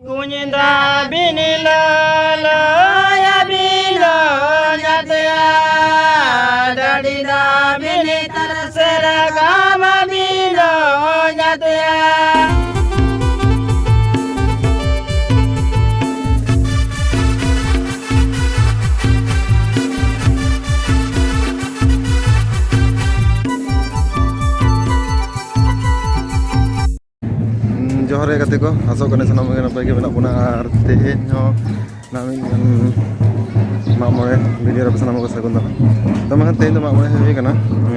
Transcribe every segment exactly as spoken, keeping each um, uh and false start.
ᱠᱩᱧ ᱫᱟᱜ ᱵᱤᱱ ᱞᱚᱞᱚᱭᱟ ᱵᱤᱞᱚ ᱧᱟᱛᱭᱟ, ᱰᱟᱹᱰᱤ ᱫᱟᱜ ᱵᱤᱱ ᱛᱟᱨᱥᱮ ᱨᱟᱠᱟᱢᱟ ᱵᱤᱞᱚ ᱧᱟᱛᱭᱟ᱾ ᱡᱚᱦᱟᱨ ᱜᱮ ᱜᱟᱛᱮ ᱠᱚ, ᱟᱥᱚᱜ ᱠᱟᱹᱱᱟᱹᱧ ᱥᱟᱱᱟᱢ ᱜᱮ ᱱᱟᱯᱟᱭ ᱜᱮ ᱢᱮᱱᱟᱜ ᱵᱚᱱᱟ᱾ ᱟᱨ ᱛᱮᱦᱮᱧ ᱦᱚᱸ ᱱᱟᱜ ᱢᱤᱫ ᱢᱟᱜ ᱢᱚᱬᱮ ᱵᱷᱤᱰᱤᱭᱳ ᱨᱮ ᱟᱯᱮ ᱥᱟᱱᱟᱢ ᱠᱚ ᱥᱟᱹᱜᱩᱱ ᱫᱟᱨᱟᱢ᱾ ᱛᱚ ᱢᱮᱱᱠᱷᱟᱱ ᱛᱮᱦᱮᱧ ᱫᱚ ᱢᱟᱜ ᱢᱚᱬᱮ ᱦᱩᱭ ᱠᱟᱱᱟ᱾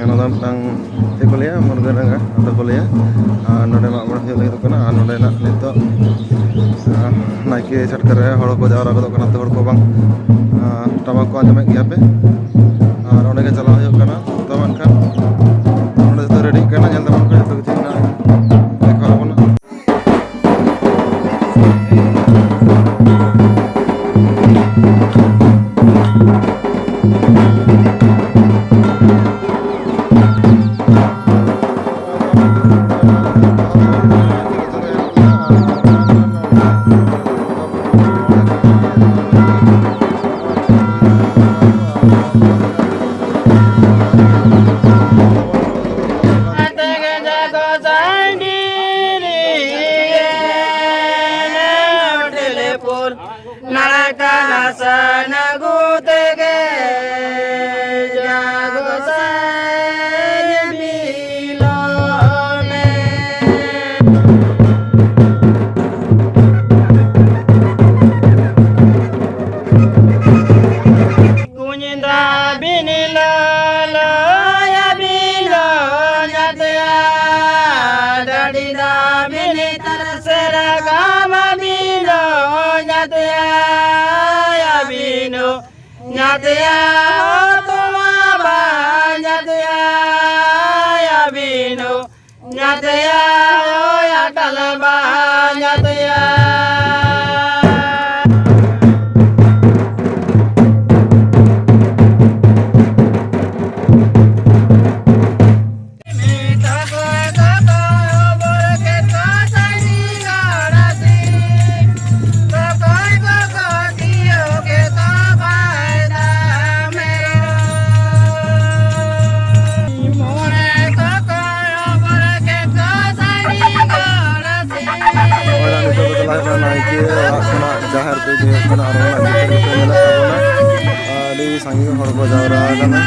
ᱱᱚᱣᱟ ᱫᱚ ᱢᱤᱫᱴᱟᱝ ᱪᱮᱫ ᱠᱚ ᱞᱟᱹᱭᱟ, ᱢᱩᱨᱜᱟᱹ ᱰᱟᱸᱜᱟ ᱟᱫᱚ ᱠᱚ ᱞᱟᱹᱭᱟ᱾ ᱟᱨ ᱱᱚᱰᱮ ᱢᱟᱜ ᱢᱚᱬᱮ ᱦᱩᱭᱩᱜ ᱞᱟᱹᱜᱤᱫᱚᱜ ᱠᱟᱱᱟ᱾ ᱟᱨ ᱱᱚᱰᱮᱱᱟᱜ ᱱᱤᱛᱚᱜ, ᱟᱸ, ᱱᱟᱭᱠᱮ ᱪᱷᱟᱴᱠᱟ ᱨᱮ ᱦᱚᱲ ᱠᱚ ᱡᱟᱣᱨᱟ ᱜᱚᱫᱚᱜ ᱠᱟᱱᱟ᱾ ᱛᱚ ᱦᱚᱲ ᱠᱚ ᱵᱟᱝ, ᱟᱸ, ᱴᱟᱢᱟᱠ ᱠᱚ ᱟᱸᱡᱚᱢᱮᱫ ᱜᱮᱭᱟ ᱯᱮ᱾ ᱟᱨ ᱚᱸᱰᱮ ᱜᱮ ᱪᱟᱞᱟᱣ ᱦᱩᱭᱩᱜ ᱠᱟᱱᱟ᱾ ᱛᱚ ᱢᱮᱱᱠᱷᱟᱱ ᱱᱚᱰᱮ ᱡᱚᱛᱚ ᱨᱮᱰᱤᱜ ᱠᱟᱱᱟ, ᱧᱮᱞ ᱛᱟᱵᱚᱱ ᱯᱮ, ᱡᱚᱛᱚ ᱠᱤᱪᱷᱩ ᱢᱮᱱᱟᱜᱼᱟ᱾ ᱫᱮᱠᱷᱟᱣ ᱟᱵᱚᱱᱟ᱾ ᱱᱟᱲᱠᱟ ᱱᱟᱥᱟ ᱱᱟᱹᱜᱩ ᱛᱮᱜᱮ ᱡᱟᱜᱚ ᱥᱟᱭ ᱢᱤᱞᱚᱱᱮ᱾ ᱠᱩᱧ ᱫᱟᱜ ᱵᱤᱱ ᱞᱚᱞᱚᱭᱟ ᱵᱤᱞᱚ ᱧᱟᱛᱭᱟ, ᱰᱟᱹᱰᱤ ᱫᱟᱜ ᱵᱤᱱ ᱛᱟᱨᱥᱮ ᱨᱟᱠᱟᱢᱟ ᱵᱤᱞᱚ ᱧᱟᱛᱭᱟ, ᱵᱤᱱᱚ ᱧᱟᱛᱭᱟ, ᱦᱚᱛᱚᱢᱟ ᱵᱟ ᱧᱟᱛᱭᱟ, ᱵᱤᱱᱚ ᱧᱟᱛᱭᱟ, ᱳᱭ ᱟᱴᱟᱞ ᱵᱟ ᱧᱟᱛᱭᱟ᱾ ᱱᱟᱭᱠᱮ ᱚᱲᱟᱜ ᱠᱷᱚᱱᱟᱜ ᱡᱟᱦᱮᱨ ᱠᱚ ᱤᱫᱤ ᱦᱩᱭᱩᱜ ᱠᱟᱱᱟ᱾ ᱟᱨ ᱚᱱᱟ ᱵᱷᱤᱛᱤᱨ ᱨᱮ ᱧᱮᱞᱚᱜ ᱛᱟᱵᱚᱱᱟ, ᱟᱹᱰᱤ ᱥᱟᱸᱜᱮ ᱦᱚᱲ ᱠᱚ ᱡᱟᱣᱨᱟ ᱟᱠᱟᱱᱟ᱾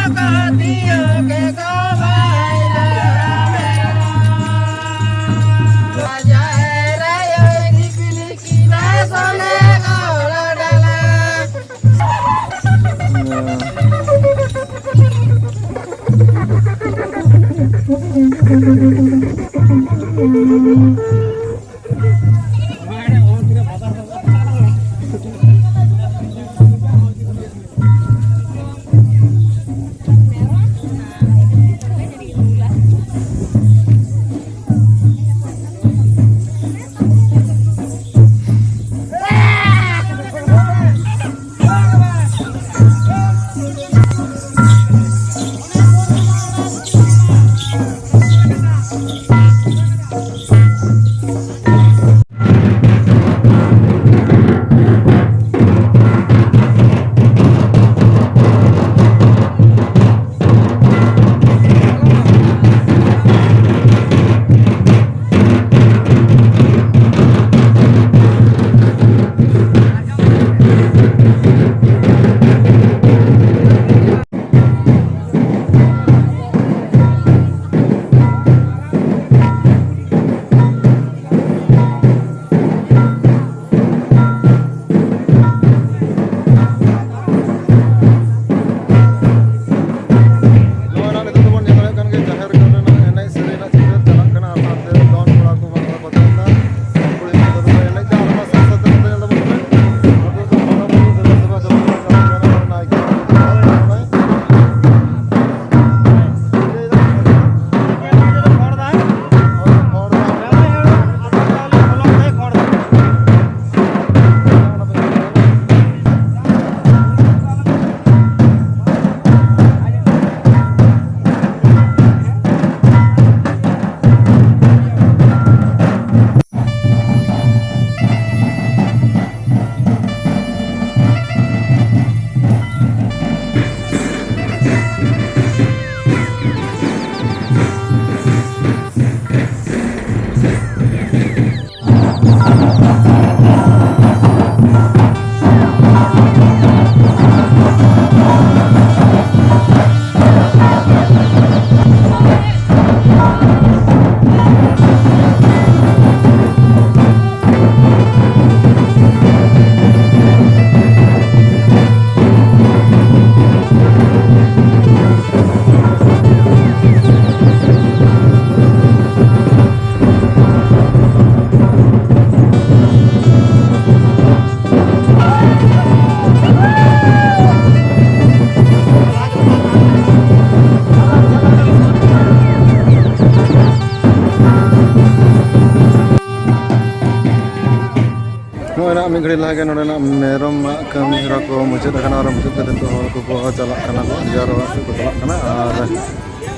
ᱱᱚᱜᱼᱚᱭ ᱱᱟᱜ ᱢᱤᱫ ᱜᱷᱟᱹᱲᱤᱡ ᱞᱟᱦᱟ ᱜᱮ ᱱᱚᱰᱮᱱᱟᱜ ᱢᱮᱨᱚᱢ ᱢᱟᱜ ᱠᱟᱹᱢᱤ ᱦᱚᱨᱟ ᱠᱚ ᱢᱩᱪᱟᱹᱫ ᱟᱠᱟᱱᱟ ᱟᱨ ᱢᱩᱪᱟᱹᱫ ᱠᱟᱛᱮ ᱱᱤᱛᱚᱜ ᱦᱚᱲ ᱠᱚᱠᱚ ᱪᱟᱞᱟᱜ ᱠᱟᱱᱟ ᱠᱚ, ᱡᱟᱦᱟᱸ ᱨᱮ ᱚᱲᱟᱜ ᱥᱮᱫ ᱠᱚ ᱪᱟᱞᱟᱜ ᱠᱟᱱᱟ᱾ ᱟᱨ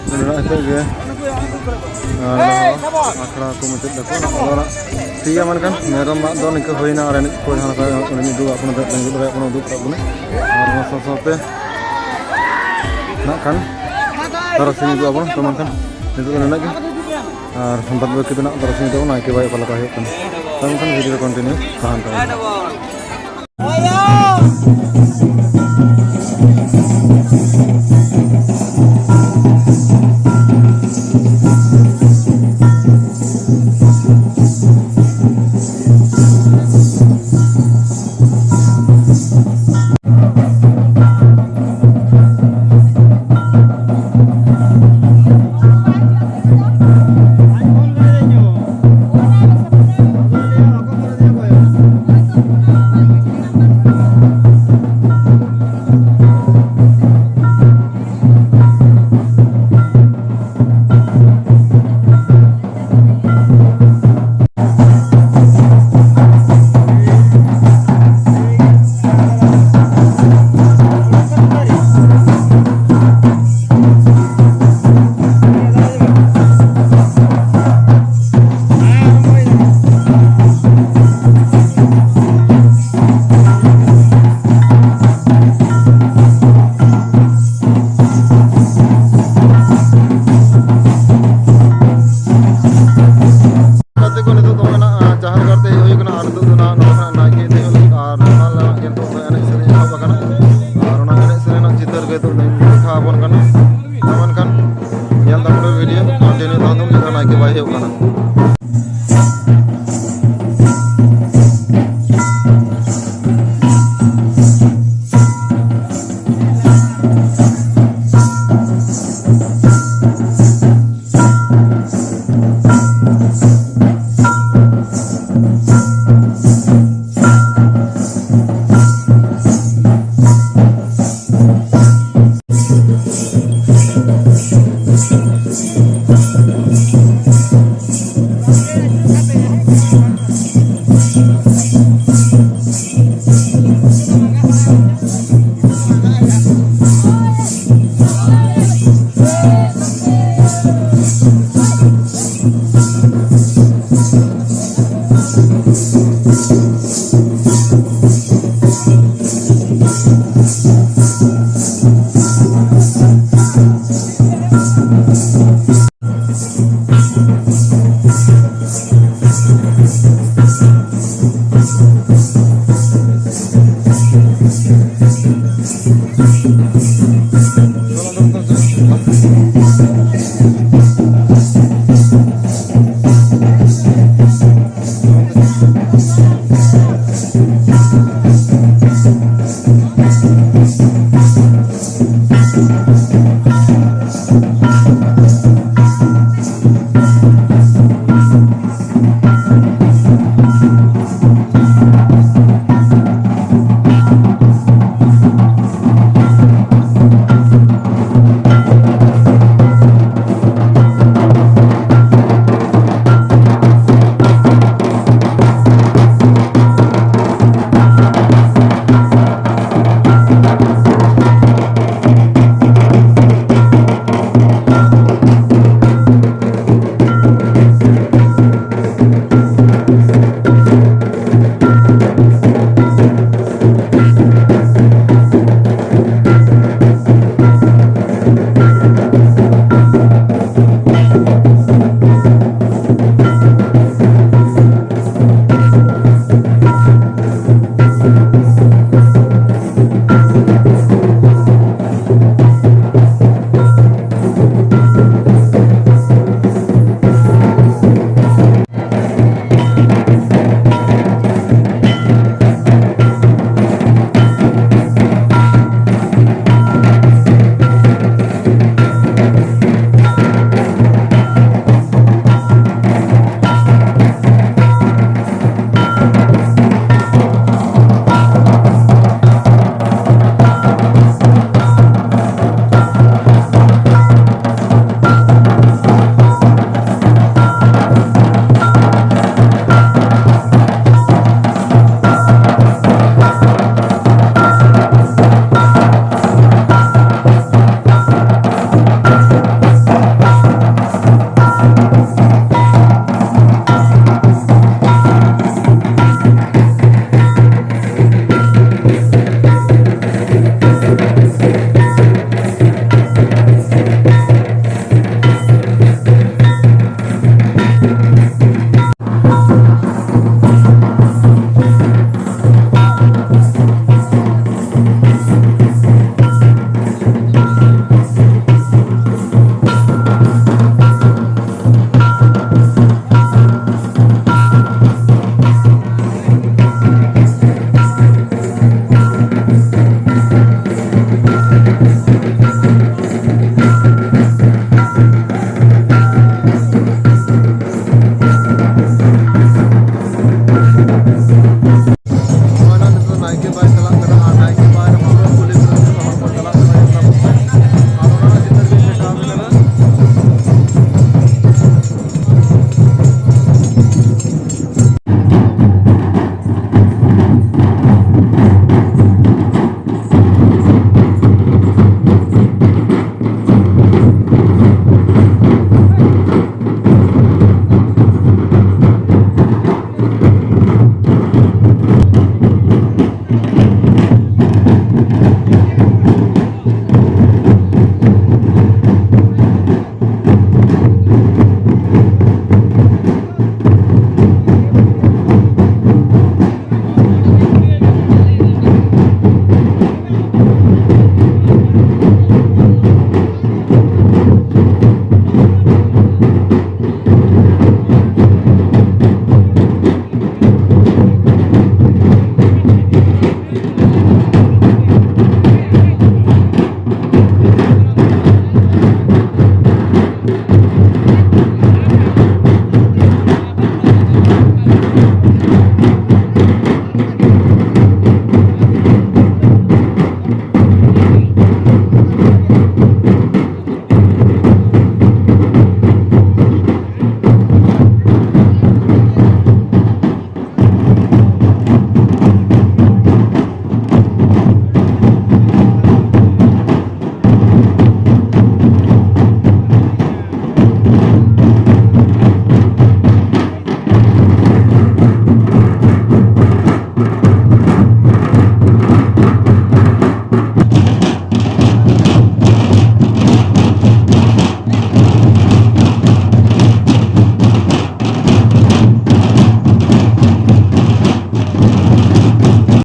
ᱱᱚᱰᱮᱱᱟᱜ ᱱᱤᱛᱚᱜ ᱜᱮ, ᱟᱨ ᱟᱠᱷᱲᱟ ᱠᱚ ᱢᱩᱪᱟᱹᱫ ᱫᱟᱠᱚ᱾ ᱟᱫᱚ ᱱᱟᱜ ᱴᱷᱤᱠ ᱜᱮᱭᱟ, ᱢᱮᱱᱠᱷᱟᱱ ᱢᱮᱨᱚᱢ ᱢᱟᱜ ᱫᱚ ᱱᱤᱝᱠᱟ ᱦᱩᱭᱱᱟ᱾ ᱟᱨ ᱮᱱᱮᱡ ᱠᱚ ᱡᱟᱦᱟᱸ ᱞᱮᱠᱟ ᱩᱱᱤ ᱩᱫᱩᱜ ᱟᱜ ᱵᱚᱱᱟ, ᱩᱫᱩᱜ ᱟᱠᱟᱫ ᱵᱚᱱᱟ᱾ ᱟᱨ ᱚᱱᱟ ᱥᱟᱶ ᱥᱟᱶᱛᱮ ᱱᱟᱜ ᱠᱷᱟᱱ ᱛᱟᱨᱟᱥᱤᱧ ᱩᱫᱩᱜ ᱟᱵᱚᱱ᱾ ᱛᱚ ᱢᱮᱱᱠᱷᱟᱱ ᱱᱤᱛᱚᱜ ᱫᱚ ᱱᱤᱱᱟᱹᱜ ᱜᱮ, ᱟᱨ ᱵᱟᱫ ᱵᱟᱹᱠᱤ ᱫᱚ ᱱᱟᱜ ᱛᱟᱨᱟᱥᱤᱧ ᱛᱟᱵᱚᱱ ᱱᱟᱭᱠᱮ ᱵᱟᱵᱟ ᱚᱠᱟ ᱞᱮᱠᱟ ᱦᱩᱭᱩᱜ ᱠᱟᱱᱟ᱾ ᱛᱚ ᱢᱮᱱᱠᱷᱟᱱ ᱵᱷᱤᱰᱤᱭᱳ ᱠᱚᱱᱴᱤᱱᱤᱭᱩ ᱛᱟᱦᱮᱱ ᱛᱟᱵᱚᱱᱟ᱾